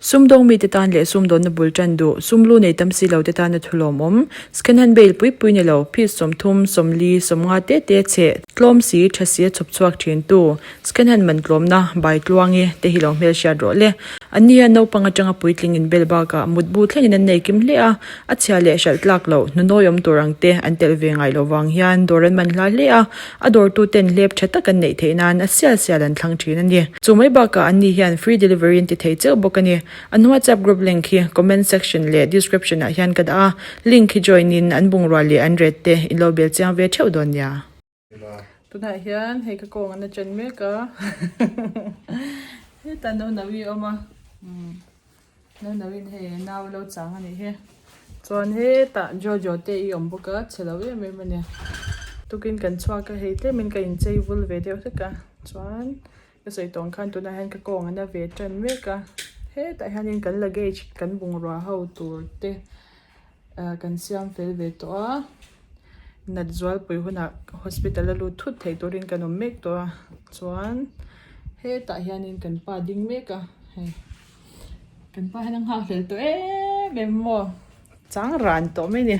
Sumdawng mite tan leh sumdawnna bul tan duh, sum lu nei tam si lo te tana thu lawmawm, second hand bale pui pui ni lo, piece 30, 40, 50 te te chhe, tlawm si, tha si a chhawp chhuak thin tu, second hand man tlawmna, bai tluangi, te hi lo hmel hriat rawh le. An ni hian naupang atanga puitling inbel bakah mutbu thlengin an nei kim hle a, a chhia leh hralh tlak loh, hnunawi awm tur ang te an telh ve ngai loh vang hian dawr an man hla hle a, A dawrtu ten hlep tha tak an neih theih nan a sial sial an thlang thin a ni. Chu mai bakah an ni hian free delivery an ti thei cheu bawk a ni. An WhatsApp group link hi comment section leh description ah hian ka dah a, link hi join in an bungrua leh an rate te in lo bel chiang ve theuh dawn nia. Tunah hian hei ka kawng an a chen mek a, hetah Nonovi a awm a. Naunawiin hei nau lo chang a nih hi. Chuan hetah Jojo te i awm bawk a, chhe lo em em a ni. Tukin kan chhuak a, hei tlemin ka inchei vul ve deuh hlek a. Chuan ka sawi tawng khan tunah hian ka kawng a na ve tan mek a. Hetah hianin kan luggage kan bungrua ho tur te ah kan siam fel ve tawh a. Nat zualpui hunah hospital a lut thut theih turin kan awm mek tawh a. Chuan hetah hianin kan pa ding mek a hei. Kan pa hian a nghak hlel tawh em em maw? Chang ran tawh mai ni.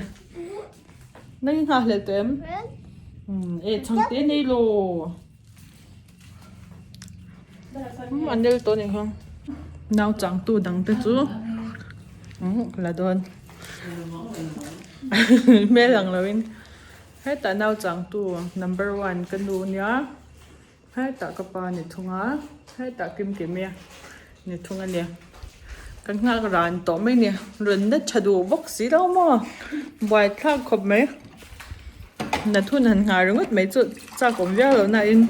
Nang i nghak hlel tawh em? Umm e chhang te nei lo. Umm an nel tawh ni kha. Nau chang tu dang te chu umm la dawn. Hmel ang lo in. Hetah nau chang tu number one ka nu nia. Hetah ka pa ni thung a, hetah Kimkimi ni thung a ni. Kan nghak ran tawh mai a ni, rawn na tha duh bawk si lo maw, buaithlak khawp mai. Nat hun han nghah ringawt mai chu chak awm viau lo na in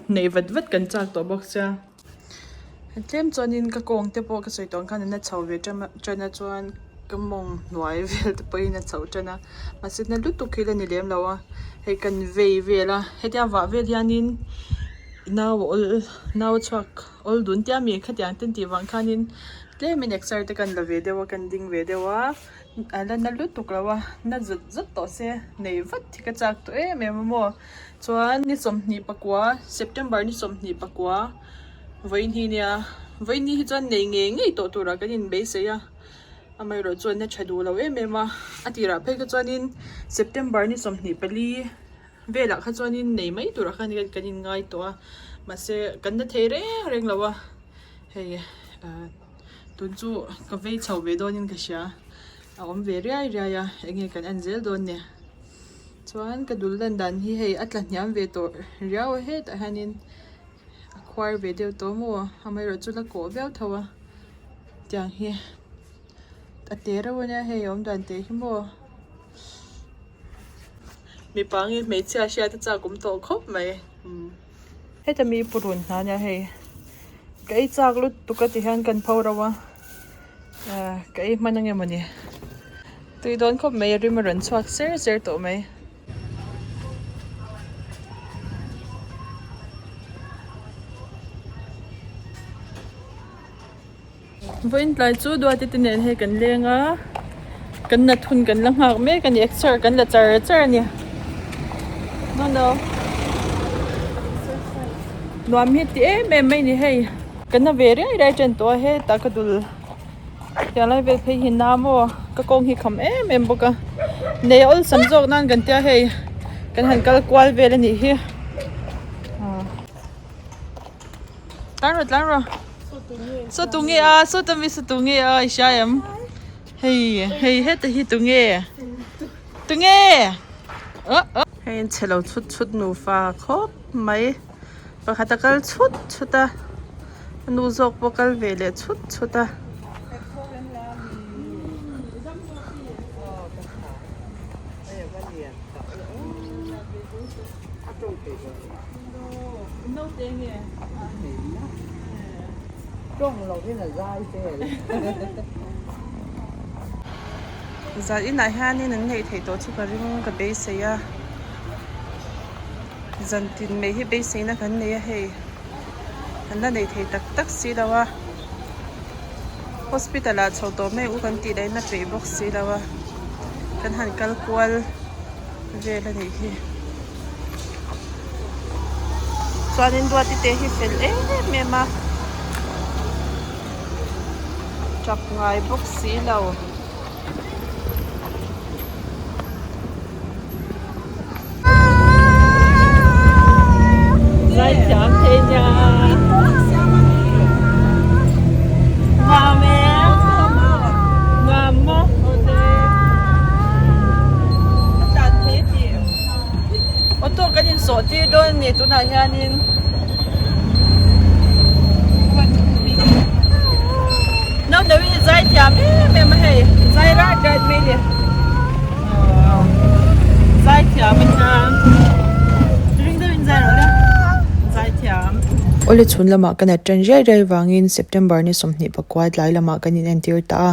neih vat vat kan chak tawh bawk sia. Tlem chuanin ka kawng te pawh ka sawi tawh ang khan an la chho ve tan a chuan ka mawng hnuai vel te pawhin a chho tan a mahse na lutuk hi la ni lem lo a hei kan vei vel a hetia vah vel hianin nau a awl nau a chhuak awl dun tia mi khatiang te an tih vang khanin tlemin exer te kan la ve deuh a kan ding ve deuh a a la na lutuk lo a na zut zut tawh se nei vat hi ka chak tawh em em a maw. Chuan ni 24 September ni 24 vawiin hi nia vawiin ni hi chuan nei ngei ngei tawh turah kan inbeisei a amaherawh chuan na tha duh lo em em a a tirah phei kha chuanin September ni 24 velah kha chuanin nei mai turah khan kan inngai tawh a mahse kan na thei reng reng lo a hei ah tun chu ka vei chho ve dawnin ka hria a awm ve riai riai a enge kan en zel dawn ni. Chuan ka dul lan dan hi hei a tla hniam ve tawh riau a hetah hianin a khuar ve deuh tawh maw amaherawh chu la kawh viau tho a tiang hi a te reuh ania hei a awm dan teh hi maw mipa nge hmeichhia hriat a chak awm tawh khawp mai heta mi purun hna ania hei ka ei chak lutuk a ti hian kan pho reuh a. Ah ka ei hman ange mawni tui dawn khawp mai a rim a rawn chhuak ser ser tawh mai. Vawiin tlai chu Duati te nen hei kan leng a kan nat hun kan la nghak mek a ni exer kan la char char a ni no no nuam hi ti em em mai a ni hei. Kan na ve riai riai ṭan tawh a hetah ka dul tiang lai vel phei hi na maw ka kawng hi kham em em bawk a nei awlsam zawk nan kan tia hei kan han kal kual vel a nih hi tlan rawh tlan rawh saw tu nge a saw ta mi saw tu nge a i hria em hei hei heta hi tu nge tu nge hei an chhe lo chhut chhut nufa khawp mai. Pakhat a kal chhut chhut a a nu zawk pawh kal ve leh chhut chhut a. Zan inah hianin an neih theih tawh chu ka ring ka beisei a. Zan tin mai hi beiseina kan nei a hei an la nei thei tak tak si lo a hospital ah chho tawh mai u kan tih laiin a peih bawk si lo a kan han kal kual vel a nih hi chuanin duati te hi fel em em a. Tap ngai bawk si lo. Zaithiam thei nia. Nuam e. Nuam maw. A tlan thei ti. Auto kan insawh tir dawn a ni tunah hianin. Naupang hi zai thiam em em a hei zai rat rat mai ni zai thiam a nia ring deuhin zai rawh le zai thiam. Awle chhun lamah ka nat tan riai riai vangin September ni 24 tlai lamah kan inentir ta a,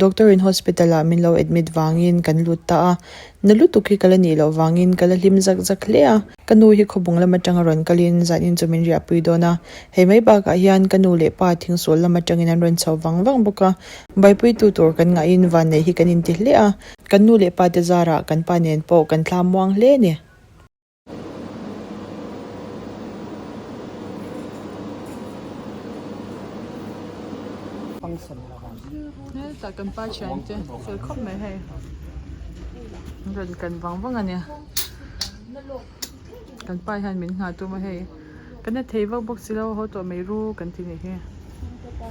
doctor in hospital ah min lo admit vangin kan lut ta a, na lutuk hi ka la nih loh vangin ka la hlim zak zak hle a. Ka nu hi khawbung lam atanga rawn kalin zanin chu min riahpui dawn a, hei mai bakah hian ka nu leh pa thingsual lam atangin an rawn chho vang vang bawk a, buaipuitu tur kan ngahin vanneih hi kan inti hle a, kan nu leh pa te zarah kan pa nen pawh kan thla muang hle a ni. Hetah kan pa thiante fel khawp mai hei an rawn kan vang vang a nia. Kan pa hian min nghah tum a hei kan la thei vak bawk si lo haw tawh mai ru kan ti nih hi.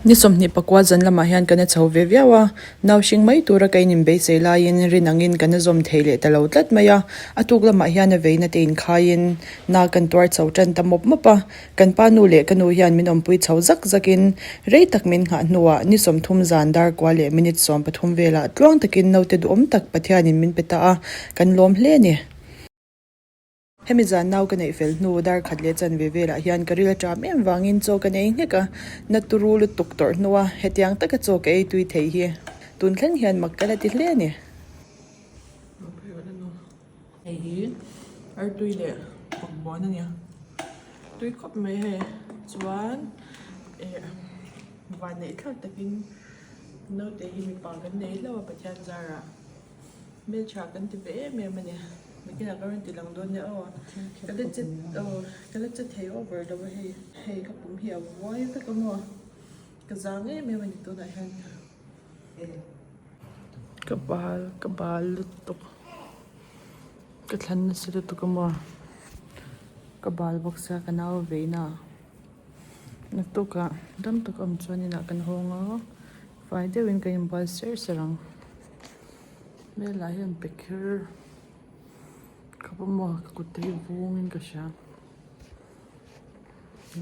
Ni 24 zan lamah hian kan la chho ve viau a, nau hring mai tura ka in inbeisei laiin rin angin kan la zawm thei leh ta lo tlat mai a, a tuk lamah hian a veina te inkhaiin na kan tuar chho tan ta mawp mawp a, kan pa nu leh ka nu hian min awmpui chho zak zakin rei tak min nghah hnuah ni 30 zan dar kua leh minute 13 velah tluang takin naute duhawm tak Pathianin min pe ta a, kan lawm hle a ni. Hemi zan nau ka neih fel hnu dar khat leh chanve velah hian ka ril a ṭam em vangin chaw ka nei nghek a, na turu lutuk tawrh hnua hetiang taka chaw ka ei tui thei hi tun thleng hian mak ka la ti hle a ni. Hei hi artui leh pakbuan a nia, tui khawp mai hei chuan eh vanneih thlak takin naute hi mipa kan nei hlauh a Pathian zarah. Hmeltha kan ti ve em em a ni. Nakinah ka rawn ti lang dawn nia aw. Ka la che aw ka la che thei over lo a hei. Hei ka pum hi a vuai vek a maw. Ka zang em em a ni tunah hian. Ka bal ka bal lutuk. Ka thlan nasa lutuk a maw. Ka bal bawk sia ka nau veina. Naktukah dam tak awm chuan inah kan hawng a. Fai deuhin ka inbual ser ser ang. Hmelah hian pe kher khawp a maw ka kut te hi vungin ka hria.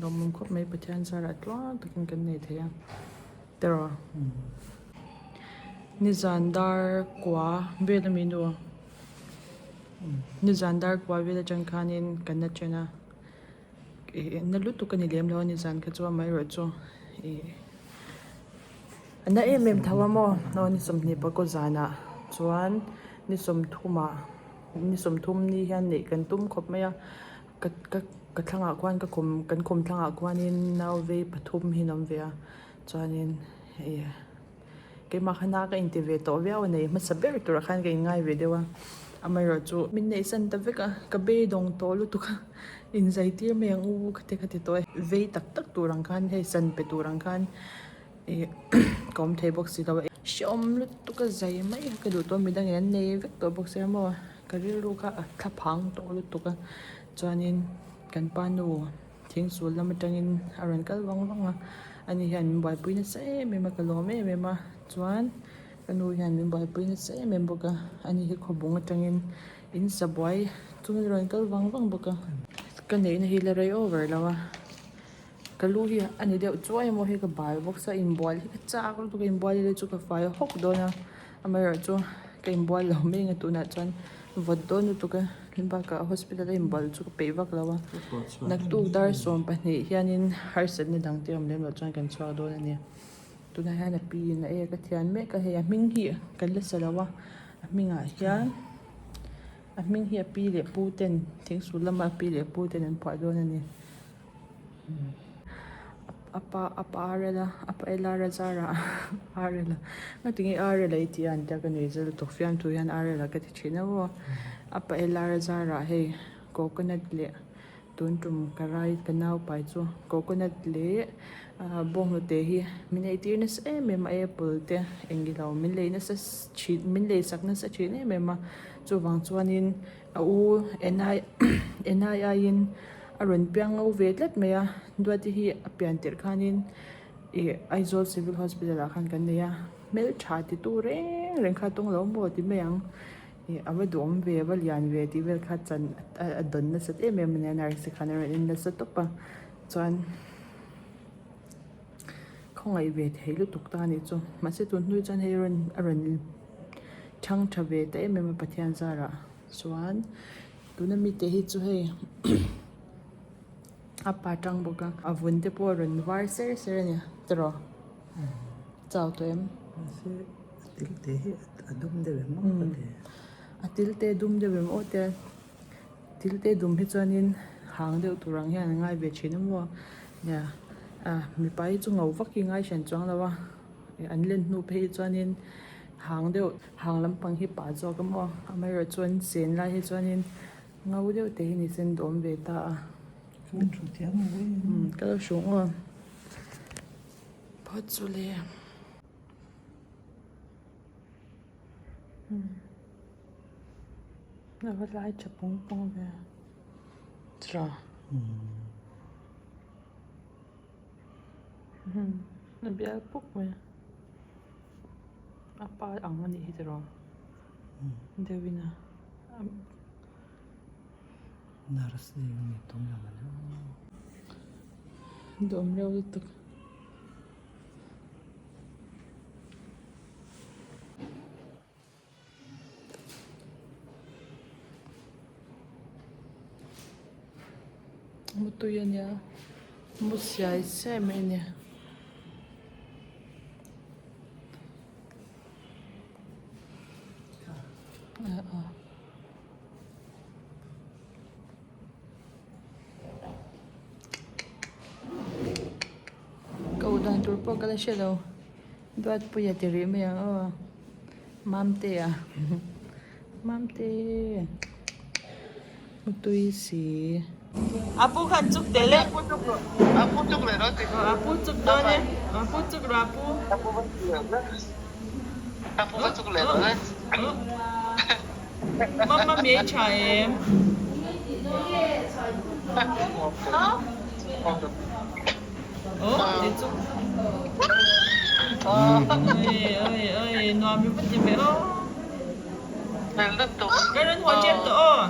Lawmawm khawp mai Pathian zarah tluang takin kan nei thei a tiraw. Nizan dar kua vel ami nu nizan dar kua vel atang khanin kan la chen a ih na lutuk a ni lem lo a nizan kha chu amaherawhchu ih. A na em em tho a maw aw ni 24 zanah chuan ni 30 ah ni 30 ni hian neih kan tum khawp mai a ka ka ka thlangah khuan ka khum kan khum thlangah khuanin nau vei pathum hi an awm ve a chuanin ih keimah kha na ka inti ve tawh viau a nei hmasa ber turah khan ka inngai ve deuh a amaherawhchu min neih san ta vek a ka beidawng tawh lutuk a inzai tir mai ang u ka ti ka ti tawh e vei tak tak tur ang khan hei san pe tur ang khan. Ih ka awm thei bawk si lo a hrehawm lutuk a zai mai kha ka duh tawh a midangin an nei vek tawh bawk sia maw ka rilru kha a thla phang tawh lutuk a chuanin kan pa nu thingsul lam atangin a rawn kal vang vang a ani hian min buaipui nasa em em a ka lawm em em a chuan ka nu hian min buaipui nasa em em bawk a ani hi khawbung atangin in sa buai chungin a rawn kal vang vang bawk a ka neihna hi la rei over lo a. Ka lu hi a ni deuh chuai emaw hei ka bal bawk sia inbual hi ka chak lutuk a inbual ila chu ka fai hawk dawn a amaherawhchu ka inbual lo mai ang a tunah chuan vawt dawn lutuk a bakah hospital a inbual chu ka peih vak lo a naktuk dar 12 hianin harsatna dang te awm lem loh chuan kan chhuak dawn a ni tunah hian a pi in a ek a thian mek a hei a hming hi kan la sa lo a a hmingah hian. A hming hi a pi leh pu ten thingsul lama a pi leh pu ten an phuah dawn a ni a pa a pa arel a a pa ela razara arel a ngatinge arel a i tih a an tia ka nuih zet lutuk fiamthu hian arel a ka ti thin a aw a pa ela razara hei coconut leh. Tun tum ka rai ka nau pai chu coconut leh bawnghnute hi min eitir nasa em em a apple te eng ilo min lei nasa thin min lei sak nasa thin em em a chuvang chuanin a u Enai Enai aiin a rawn piang ngo ve tlat mai a Duati hi a pian tirh khanin ih Aizawl Civil Hospital ah khan kan nei a hmeltha ti tu reng reng kha tawng lo maw ti mai ang. Ih a va duhawm ve a va lian ve tih vel kha chan a dawn nasat em em a nia nurse khan a rawn en nasa tawp a chuan khawngaih ve thei lutuk ta a nih chu mahse tun hnu chuan hei rawn a rawn chhang tha ve ta em em a Pathian zarah chuan tuna mite hi chu hei a pa tang bawk a a vun te pawh a rawn var ser ser a ni tiraw. Chau tawh em? Mahse a til te hi a dum deuh em aw ka ti. A til te dum deuh em aw tia til te dum hi chuanin hang deuh tur ang hian a ngai ve thin a maw nia ah mipa hi chu ngo vak hi ngai hran chuang lo a an len hnu phei hi chuanin hang deuh hang lampang hi pah zawk a maw amaherawhchu chuan chen lai hi chuanin ngo deuh te hi ni sen dawm ve ta a. Ka lo hrung aw. Phawt chu le. A va lai tha pawng pawng ve. Tha. A bial puk mai. A pa ang a nih hi tiraw. Deuhin a. Nurse zing ami tum lo a ni. Duhawm reuh lutuk. Mutui a nia mu siai siai mai a ni. Koh dan tur pawh ka la hre lo Duatpuia ti rih mai ang aw Mamtea Mamte Mutui si. Apu khan chuk tel e. Apu chuk leh rawh ti. Apu chuk dawn e. Apu chuk rawh apu. Apu va chuk leh rawh. Apu va chuk leh rawh. Mamma mi ei tha em? Oh, ti chuk. Oi, oi, oi, nuam ri va ti ve aw. Ka rawn haw tep tawh aw.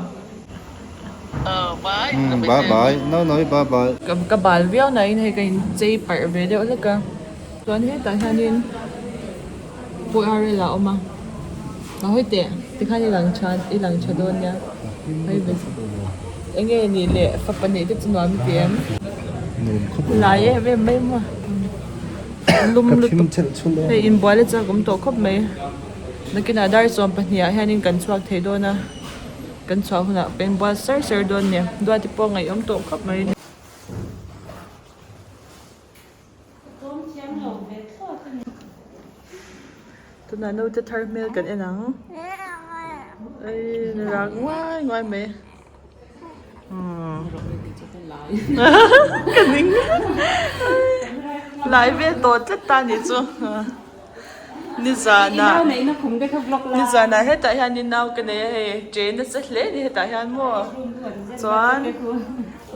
Bye bye, no no bye bye. Ka bal viau nain hei ka in chei parh ve deuh hlek a. Chuan hetah hianin URL a awm a. A hawi teh tikhan i lang tha i lang tha dawn nia. Enge nih leh fapa neih te chu nuam i ti em? Lai em em mai maw. Lum lutuk hei inbual a chak awm tawh khawp mai. Nakinah dar 12 ah hianin kan chhuak thei dawn a. Kan chhuah hunah ka inbual ser ser dawn nia. Duati pawh ngaihawm tawh khawp mai. Tunah naute thar hmel kan en ang. Ei rak nguai nguai mai. Ka ning. Lai vel tawh tlat ta nih chu. Nizanah nizanah hetah hianin nau ka nei a hei train nasa hle a ni hetah hian maw chuan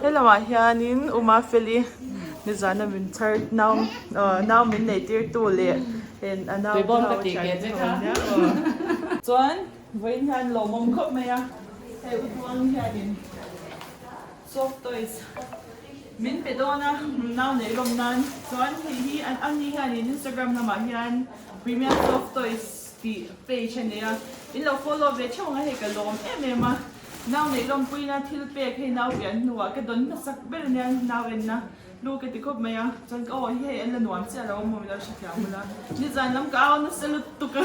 helamah hianin U Mafeli nizana min chhar nau aw nau min neih tir tu leh a nau te ho thian te ho nia aw chuan vawiin hian lawmawm khawp mai a hei U Tluang hianin. Soft toys min pe dawn a nau neih lawm nan chuan hei hi an ani hianin Instagram lamah hian Premium Soft Toys tih page a nei a in lo follow ve theuh ang a hei ka lawm em em a nau neih lawmpuina thil pek hei nau pian hnuah ka dawn hmasak ber ania nau enna Lu ka ti khawp mai a, chuan ka aw hi hei an la nuam chiah lo a maw min lo hrethiam bawlh a, nizan lam ka au nasa lutuk a,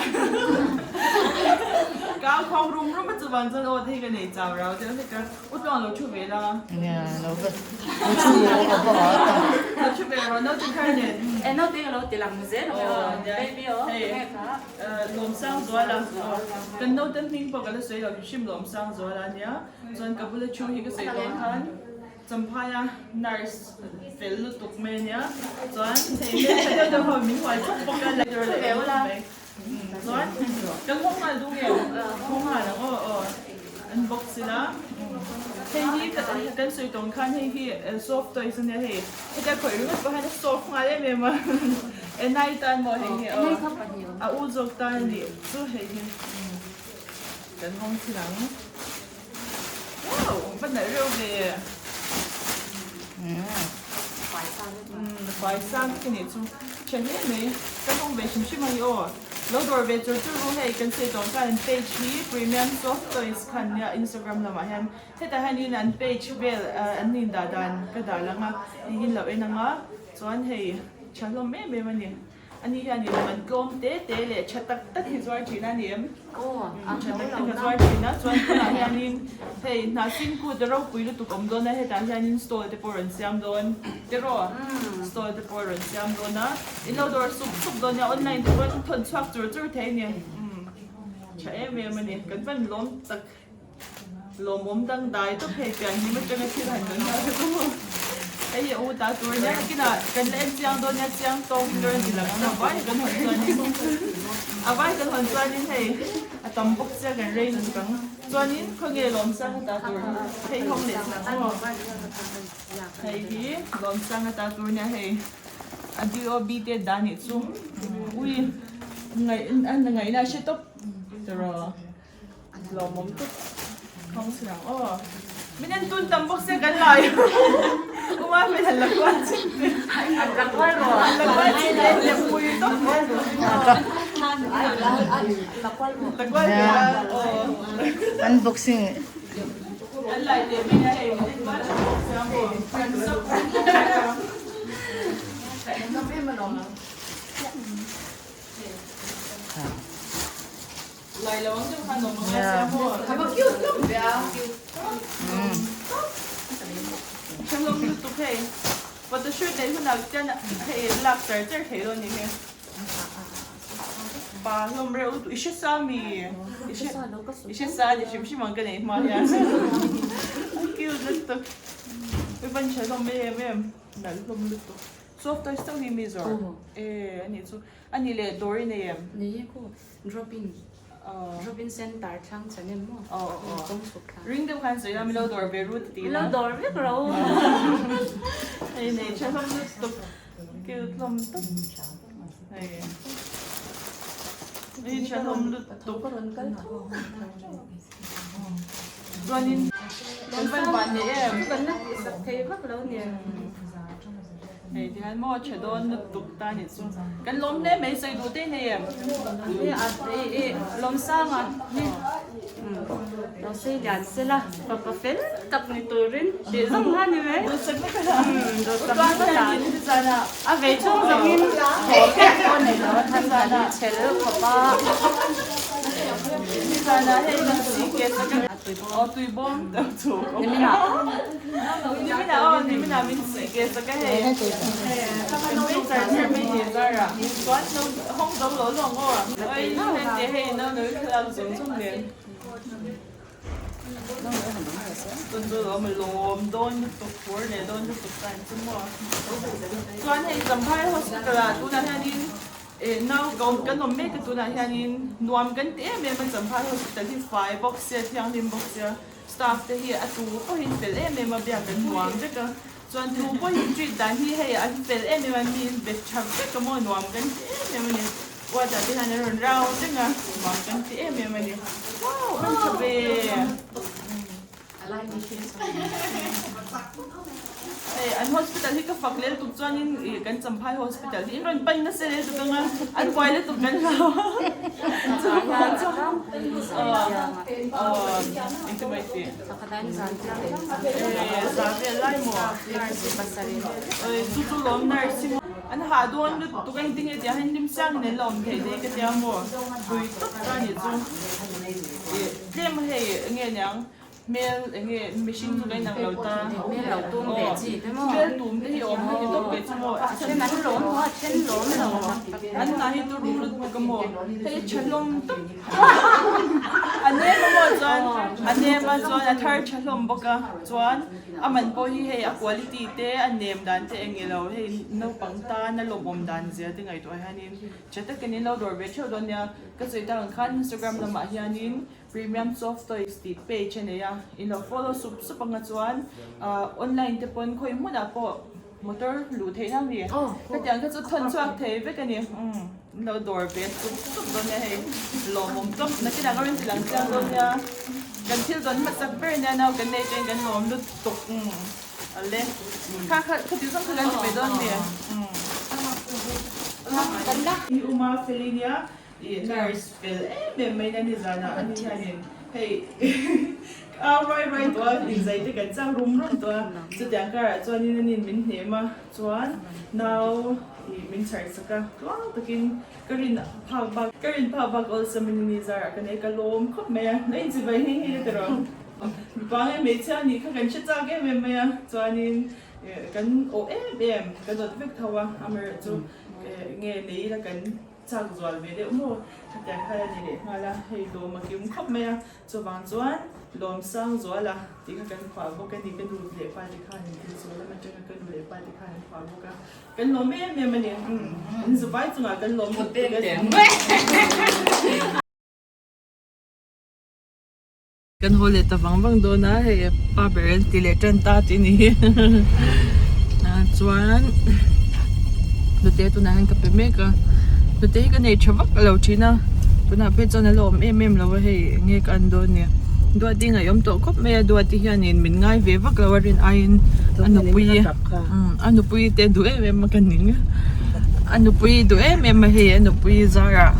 ka au khawng rum rum a chuvang chuan aw te hi ka nei chau rau deuh hlek a, u tluang lo thu ve la. Nia lo va lo thu ve rawh a va a ta. Lo thu ve rawh naute thar nen. E naute ka lo ti lang zel ang aw baby aw tunge kha. Lawmsangzuala kan naute hming pawh ka la sawi lo hrim Lawmsangzuala ania, chuan ka bula thu hi ka sawi dawn khan. Champhaia nurse fel lutuk mai ania chuan hei hmeltha deuh deuh ho min huai chawp bawk a chuan kan hawng nghal duh nge hawng nghal ang aw aw an box ila hei hi kan sawi tawng khan hei hi soft toys ania hei hetia khawih ringawt pawh hian a soft nghal em em a enai tan maw hei hi aw a u zawk tan a nih chu hei hi kan hawng thin ang. Wow, va nalh reuh ve. Fai sang ka nih chu. Tha hle mai. Ka hawng ve hrim hrim a hi aw. Lo dawr ve chur chur ru hei kan sawi tawng khan an page hi Premium Soft Toys khan nia Instagram lamah hian hetah hianin an page vel an indah dan ka dah lang a tiin lo en ang a chuan hei tha hlawm em em a ni. Ani hianin man tlawm te te leh tha tak tak hi zuar thin a ni em? Tha tak tak a zuar thin a, chuan tunah hianin hei hnahsin kut ropui lutuk awm dawn a, hetah hianin stall te pawh rawn siam dawn tiraw? Stall te pawh rawn siam dawn a, in lo dawr sup sup dawn nia, online te pawh thawn chhuak chur chur thei a ni. Tha em em a ni, kan van lawm tak. Lawmawm dangdai tawp hei pian hlim atanga thil han dawn nghal vek aw. Hei hi a u ta tur ania nakinah kan la en chiang dawn nia chiang tawk in rawn ti lang ang a vai kan hawn chuanin a vai kan hawn chuanin hei a tam bawk sia kan rei lutuk ang chuanin khawnge Lawmsanga ta tur hei hawng leh chang aw hei hi Lawmsanga ta tur nia hei a DOB te dah nih chu ui ngaih a ngaihna a hre tawp tiraw. Lawmawm tuk thawng si ang aw. Min en tun tam bawk sia kan lai. Uma min han la kual chin te. An la kual ro. An la kual chin te le pui tok. La kual ro. La kual ve a aw. Unboxing. An lai te min a hei min en kual thin bawk sia maw. Kan sap. Lai lo ang deuh khan awm ang a sia maw. Kha va cute hlawm ve a. Tha hlawm lutuk hei. Photoshoot neih hunah chuan hei lak char char thei dawn ni hi. Pa hlawm reuh lutuk i hre sa mi? I hre sa ni hrim hrim ang ka neih hma hian. A cute lutuk. I van tha hlawm em em. Nalh hlawm lutuk. Soft toys chauh hi mi zawrh? E anih chu. Anih leh dawr i nei em? Nei e ku. Drop in drop in center thlang chan em maw kawng chhuk thlang. Ring deuh khan sawi la milo dawr ve ru ti ti la. Milo dawr vek ro. Hei nei tha hlawm lutuk cute hlawm tawp hei hei tha hlawm lutuk. Chuanin kan van van nei em. Kan la tihsak thei vak lo nia. Hei ti hian maw tha dawn lutuk ta nih chu. Kan lawm hle mai sawi duh te nei em? Hei a i i Lawmsanga hi lo sei lian se la fapa fel tak ni turin tih zawng kha ni mai. Duhsakna ka la. Duhsakna ka la. A vei chhung zawngin haw pek pawh nei lo a than khan chhel khawp a. Nizanah hei kan si ke sa ka aw tui bawm deuh chu. Niminah. Niminah aw niminah min si ke sa ka hei. Kan vei char char mai ni zarah chuan no hawng zo lo lawng aw. Oi hei te hei no no thlalak zawng zawng nen. Tun chu lawm lawm dawn lutuk fur leh dawn lutuk tan chu maw. Chuan hei Champhai hospital ah tunah hianin Eh nau ka awm kan awm mek a tunah hianin nuam kan ti em em a Champhai hospital hi fai bawk sia thianghlim bawk sia staff te hi a tu pawhin fel em em a biak an nuam vek a chuan tu pawhin treat dan hi hei an fel em em a mi in bet tha vek a maw nuam kan ti em em a ni ward ah te hian an rawn round reng a nuam kan ti em em a ni wow an tha ve. Hei an hospital hi ka fak lel tuk chuanin ih kan Champhai hospital hi in rawn pan nasa lel tuk anga an buai lutuk kan hlau a chuan aw engti mai tih eh za vel lai maw chu chu lawm nurse hi maw an hah dawn lutuk a engtin nge tiang hian hlim siangin an la awm theih daih ka tia maw pui tawp ta nih chu ih tlem hei enge niang. Hmel enge mihring chu ka inang lo ta. Hmel lo tum ve chi te maw. Hmel tum te hi awm ka ti tawp ve chu maw. A then an lawm maw a then lawm lo. An hna hi turu lutuk a maw. Hei tha hlawm tawp. A nem a maw chuan a nem a chuan a thar tha hlawm bawk a chuan a man pawh hi hei a quality te a nem dan te eng ilo hei naupang tan a lawmawm dan zia te ngaihtuah hianin tha takin in lo dawr ve theuh dawn nia. Ka sawi tak ang khan Instagram lamah hianin Premium Soft Toys tih page a nei a, in lo follow sup sup anga chuan ahh online te pawn khawi hmunah pawh motor luh theih na mi hetiang kha chu thawn chhuak thei vek a ni umm in lo dawr ve sup sup dawn nia hei lawmawm tawp nakinah ka rawn ti lang chiang dawn nia kan thil dawn hmasak ber nia nau kan nei chuan kan lawm lutuk umm ale kha kha khati zawng kha kan ti ve dawn mi umm. I uma feli nia. Ih nurse fel em em mai na nizanah ani hianin hei au ruai ruai tawh a inzai te kan chak rum rum tawh a chutiang karah chuanin anin min hnem a chuan nau ih min chharh sak a tluang takin ka rin phak bak ka rin phak bak awlsamin ani zarah ka nei ka lawm khawp mai a la inchivai nghe nghe te rawh mipa nge hmeichhia anih kha kan hre chak em em mai a chuanin kan awh em em kan awt vek tho a amaherawhchu nge nei ila kan. Chak zual ve deuh maw? Hetiang khan a ni leh nghal a, hei lawm a kim khawp mai a, chuvang chuan lawm sang zual a tih kha kan phuah bawk a ni, ka nu leh pa te khan in thil sawi lam atanga ka nu leh pa te khan an phuah bawk a, kan lawm em em a ni, umm in zuvai chungah kan lawm lutuk a ni. Kan haw leh ta vang vang dawn a, hei pa ber an ti leh tan ta tih a ni hi chuan hnute tunah hian ka pe mek a hnute hi ka nei tha vak lo thin a tunah phei chuan a la awm em em lo a hei eng nge ka en dawn ni Duati ngaihawm tawh khawp mai a Duati hianin min ngai ve vak lo a rin aiin a nupui a nupui te duh em em a ka ning a nupui duh em em a hei a nupui zarah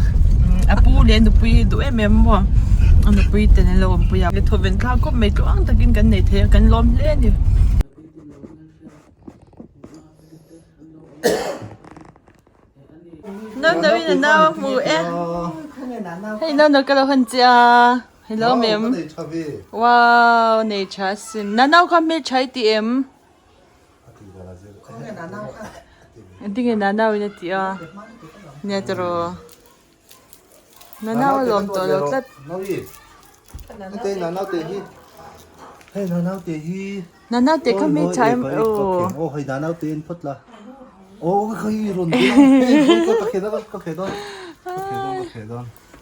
a pu leh a nupui duh em em maw a nupui ten an lo awmpui a thawven thlak khawp mai tluang takin kan nei thei a kan lawm hle a ni. Nau-nauin a nau a hmu e hei nau-nau ka lo han che a hello ma'am wow nei tha sin nau-nau kha hmeltha i ti em? Engtin nge Nanau in a tih a? Nia tiraw? Nanau a lawm tawh lo tlat. Nanau te kha hmeichhe em aw.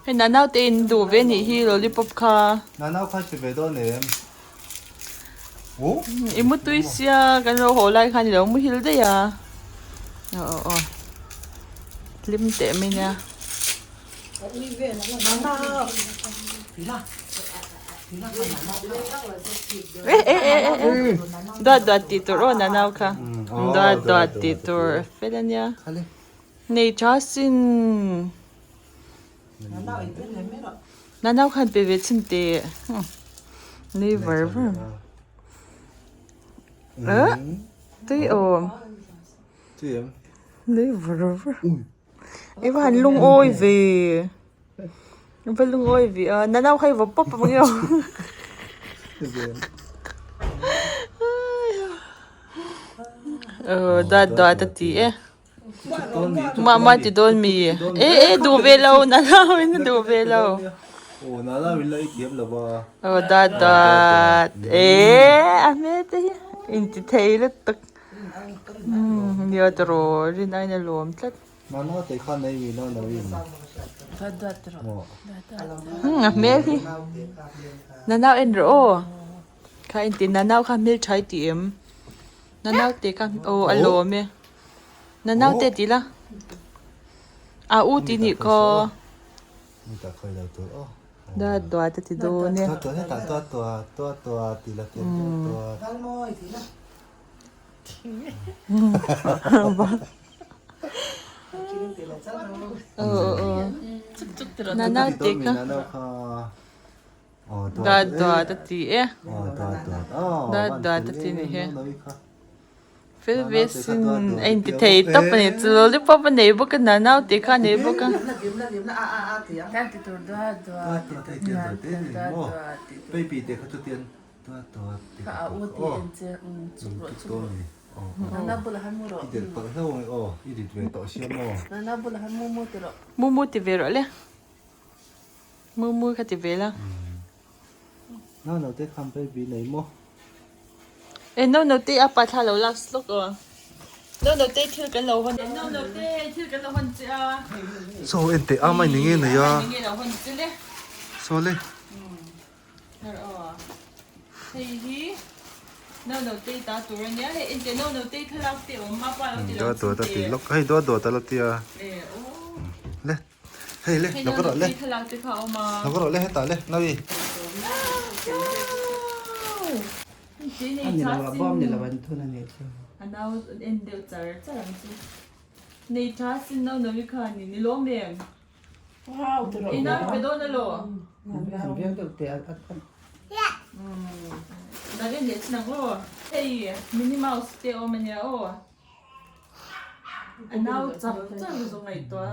Hei Nanau te in duh ve nih hi lollipop kha. I mu tui sia kan lo haw lai khan i lo muhil daih a aw aw aw hlim teh mai nia. Eh eh eh eh eh duat duat tih tur aw nanau kha duat duat tih tur fel ania nei tha sin. Nanau khan pe ve chhin teh nui var var eh tui awm nui var var i va han lungawi ve i va lungawi ve a nanau kha i va pawp ang emaw aw dawt dawt a ti e. Mah mah ti dawn mi? E e duh ve lo Nana in a duh ve lo. Aw Nana in la i thiam lo va. Aw dat dat e a hmel te hi in ti thei lutuk. Nia tiraw rin aiin a lawm tlat. Nana te khan nei mi Nana in. Dat dat tiraw. A hmel hi. Nana en rawh aw. Kha in ti Nana kha hmel tha i ti em? Nanaute ka aw a lawm e. Nanaute ti la. A u ti nih khaw. Duat duat a ti dawn e. Nanaute ka. Dawt dawt a ti e. Dawt dawt a ti ni hi. Fel ve sin a inti thei tawp a ni. Chu lollipop a nei bawk a nanau tih kha a nei bawk a. Kha a u ti en che chuk rawh chuk rawh. Nana bulah han mu rawh. I delh palh hlauh ang aw, i rit ve tawh sia maw. Nana bulah han mu mu ti rawh. Mu mu ti ve rawh le. Mu mu kha ti ve la. Nau nau te khan baby nei maw. E nau nau te a pa thla lo lak slawk aw. Nau nau te thil kan lo hawn. Nau nau te thil kan lo hawn che a. Saw en teh a mai ni nge nei a. Mai ni nge lo hawn che le. Saw le. Her aw. Hei hi nau nau te ta tur a nia. Hei en teh nau nau te thlalak te awm a pa lo ti lo Dawt dawt a ti lawk. Hei dawt dawt a la ti a. E aw. Le. Hei le, lo ka rawh le. Lo ka rawh le hetah le, Nawi. A ni lo a, bawm ni lo an thun a nih chu. A nau en deuh char char ang chu. Nei tha sin nau nawi kha ni ni lawm em? Wow ti rawh. I nau pe dawn alo. Han biak deuh teh a. Nang en leh chin ang aw. Hei Minnie Mouse te awm ania aw. A nau chak chak zawng ngaihtuah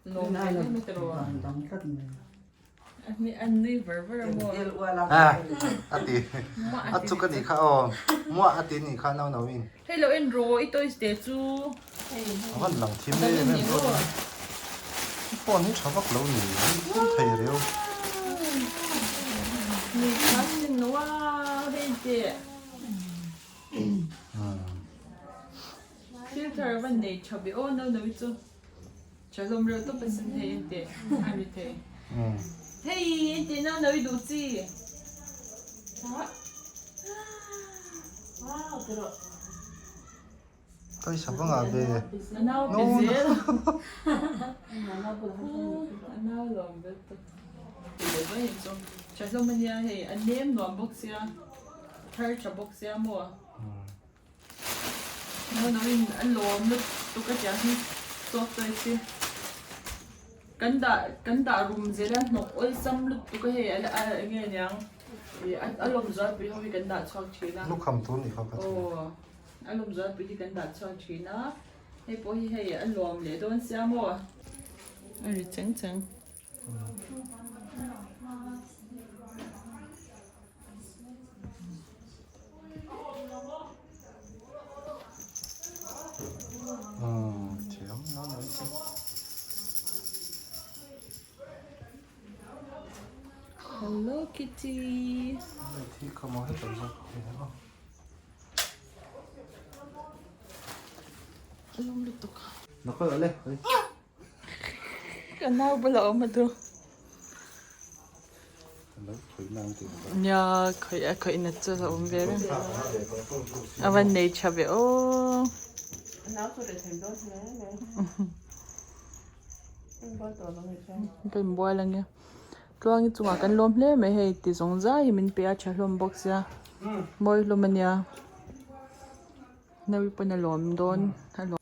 a lawm ve em em tiraw a nui var var a maw a ti a chuk a nih kha aw muah a ti nih kha nau nau in hei lo en rawh i toys te chu a van lang thim em em pawh i phone hi tha vak lo ni thil thei reu ni kha sin wow hei teh. Filter van nei tha ve aw no no hi chu tha hlawm reuh tawp asin hei enteh a ri thei hei enteh no no i duh chi Kai savanga ve a nau pe zel a nau lawm ve tawp tha hlawm ania hei a nem nuam bawk sia thar tha bawk sia maw. Nawnawin a lawm lutuk a tiang hi soft toys hi kan dah kan dah rum zel a hnawk awlsam lutuk a hei a eng nge niang ih a lawm zualpui ho hi kan dah chhuak thin a lukham tur ni kha ka chu aw a lawm zualpui hi kan dah chhuak thin a hei pawh hi hei a lawm leh dawn sia maw a ri cheng cheng. Hello Kitty. Ka nau bulah awm a tu. Nia khawih a khawih nat chu a awm ve reng a van nei tha ve aw. Ka inbual ange tluangi chungah kan lawm hle mai hei ti zawng zai hi min pe a tha hlawm bawk sia mawi hlawm ania nawi pawn a lawm dawn a lawm.